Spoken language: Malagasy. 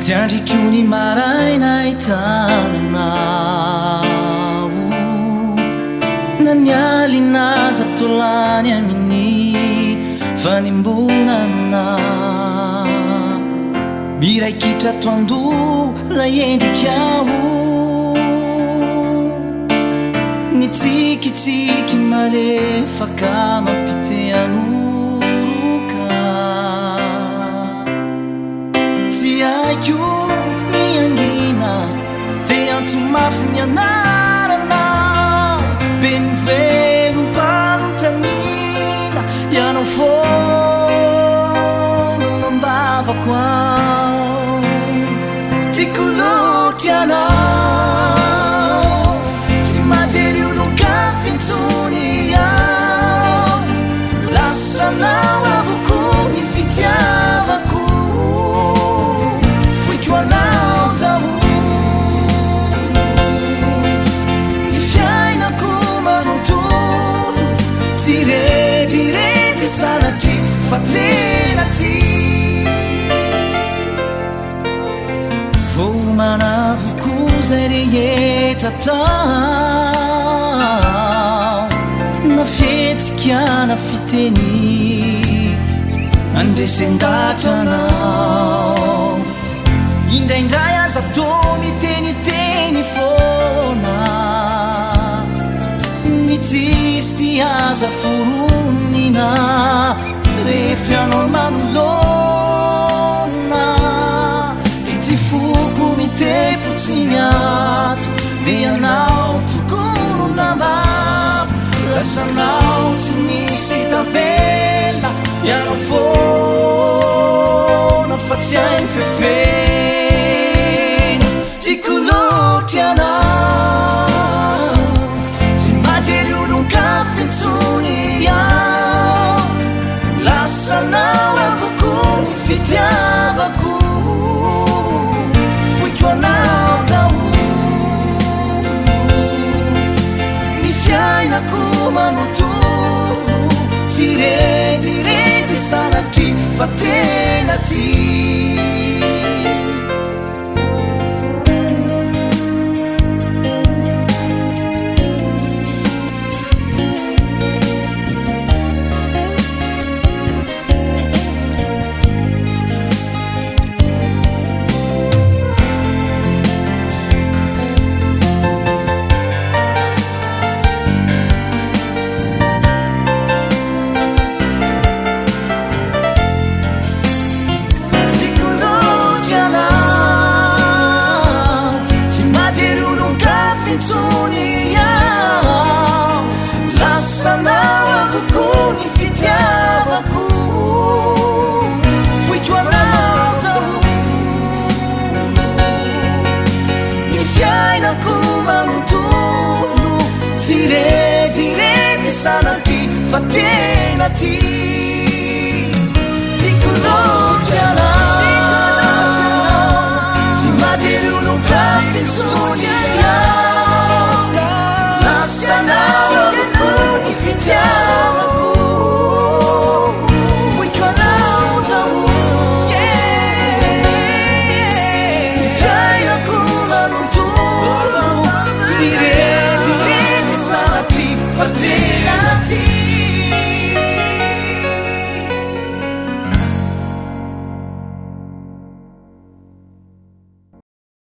Tsy andriko ny maraina ahitana anao. Na ny alina aza toa lany amin'ny fanembonana. Miraikitra ato an-doha ilay endrikao. Ny tsikitsiky malefaka mampite an'oroka. Tsy haiko ny hangina, te hiantso mafy ny anarana. Be ny velom-panontaniana, ianao foana no am-bavako ao. Tiako loatra ianao, tsy mahajery olon-kafa intsony aho. Lasanao avokoa ny fitiavako, foiko anao daholo. Ny fiainako manontolo, tsy rediredy sanatria fa tena tia. Voaomana avokoa izay rehetra atao, na fihetsika na fiteny, nandresen-dahatra anao. Indraindray aza toa miteniteny foana, ny tsisy aza foronina. Rehefa ianao manoloana ity foko mitepo tsy miato, dia ianao tokoa no nambabo. Lasanao tsy nisy tavela, ianao foana fa tsy hainy fefena. Tiako loatra ianao, tsy mba jery olon-kafa intsony aho. Lasanao avokoa ny fitiavako, foiko anao daholo. Ny fiainako manontolo, tsy rediredy sanatria fa tena tia. Tiako loatra ianao, tsy mahajery olon-kafa intsony aho. Lasanao avokoa ny fitiavako, foiko anao daholo. Ny fiainako manontolo, tsy rediredy sanatria fa tena tia. Tiako loatra ianao, tsy mahajery olon-kafa intsony aho. Lasanao avokoa ny fitiavako, foiko anao daholo. Ny fiainako manontolo, tsy rediredy sanatria fa tena tia.